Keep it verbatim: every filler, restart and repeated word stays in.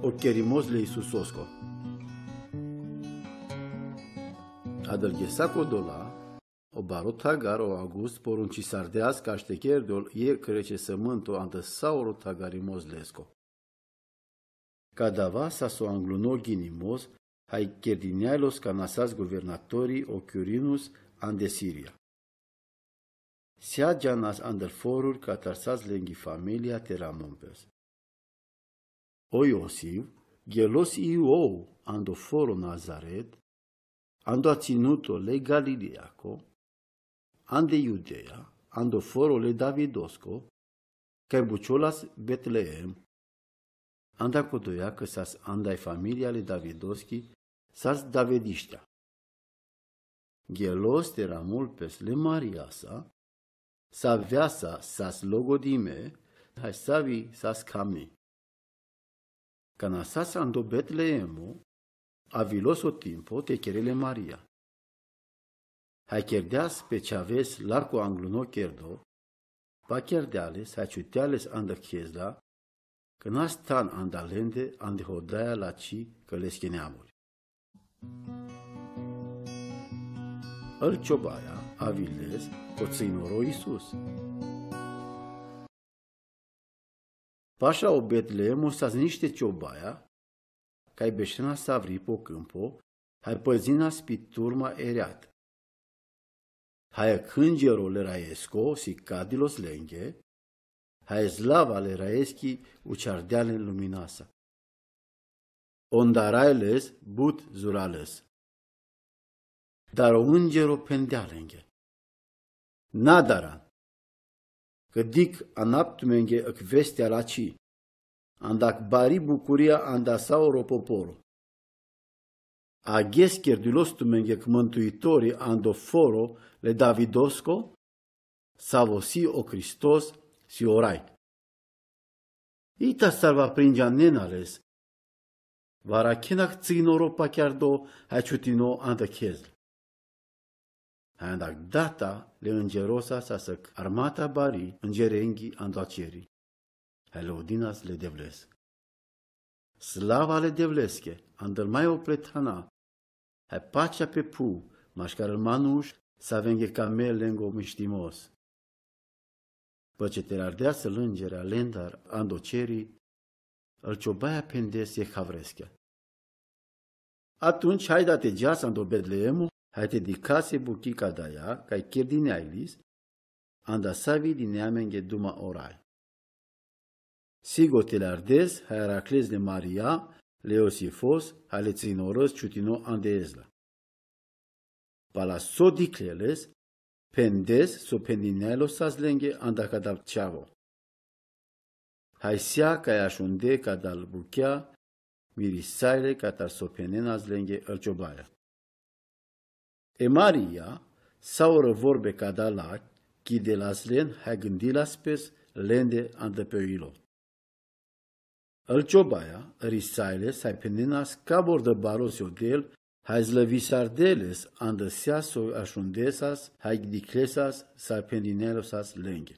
O kerimoz le Isusosko. Adalgesa kodola, o baro tagar o August porunchisardeas kaštekerdo-l jekh krećesëmënto andar saoro tagarimoz lesko. Kadava sa so angluno ginimoz, haj kerdineajlos kanasas guvernatori o Quirinus ande Siria. Seađa nas andar foruri katar sas lenghi familija te ramun pes. O Iosif, gelos i ou ando foro Nazaret, ando acinuto le Galileako, ande Judeja, ando foro le Davidosko, kaj bučolas Betleem. Anda kodoja kë sas andaj familija le Davidoski, sas davedištea. Gelos te ramul pes le Mariasa, saveasa sas logodime, haj savi sas kamni. Kanasas ando Betleemo, avilos o timpo te kere le Maria. Haj kerdeas pe čhaves lako angluno kerdo, pakerdea les, haj čutea les andar khezla, kë nas than anda lende ande hodaja lačhi kë leske neamuri. Ãl čobaja aviles ko crinoro Isus. Paša o Betleemo sas nište čobaja, kaj bešena savri po kãmpo, haj păzinas pi turma e reat. Haj ãndžero le raesko sikadilos lenge, haj slava le raeski učhardea len luminasa. Ondaraj les but zurales. Dar o ãndžero phendea lenge: Na daran, kë dikh anap tumenge ãkh vestea lačhi, anda ãkh bari bukuria anda saoro popolo. Agjes kerdulos tumenge ãkh mãntuitori ando foro le Davidosko, savo si o Hristos, si o Raj. Ita sar va prinđa nena les, va arakhena crinoro pakerdo haj čutino anda khezla. Haj anda data le ãndžerosa sa sar armata bari ãndžerenghi ando čeri, haj lodinas le Devles. Slava le Devleske, andar maj opre thana, haj pača pe phuv, maškar manuš savenge kamel lengo mištimoz. Păčeterardea sã lãngjerea lendar ando čeri, ãl čobaja phendes jekh havreske. Atunjha haj da te džas ando Betleemo, haj te dikhas e bukhi kadaja kaj kerdineajlis, anda savi dineamenge duma o Raj. Sigotelardes haj arakhles le Maria, le Iosifos, haj le crinoro čutino ande ezla. Pala so dikhle les, phendes so phendineajlosas lenge anda kadal čhavo. Haj sea kaj ašunde kadal bukhea, mirisajle katar so phendenas lenge ãl čobaja. E Maria, saoro vorbe kadala, kidelas len haj gãndilas pes lende anda pe ilo. Ãl čobaja, risajles haj phendenas kabor da baro si odel, haj slãvisardeles anda sea so ašundesas haj dikhlesas sar phendineajlosas lenge.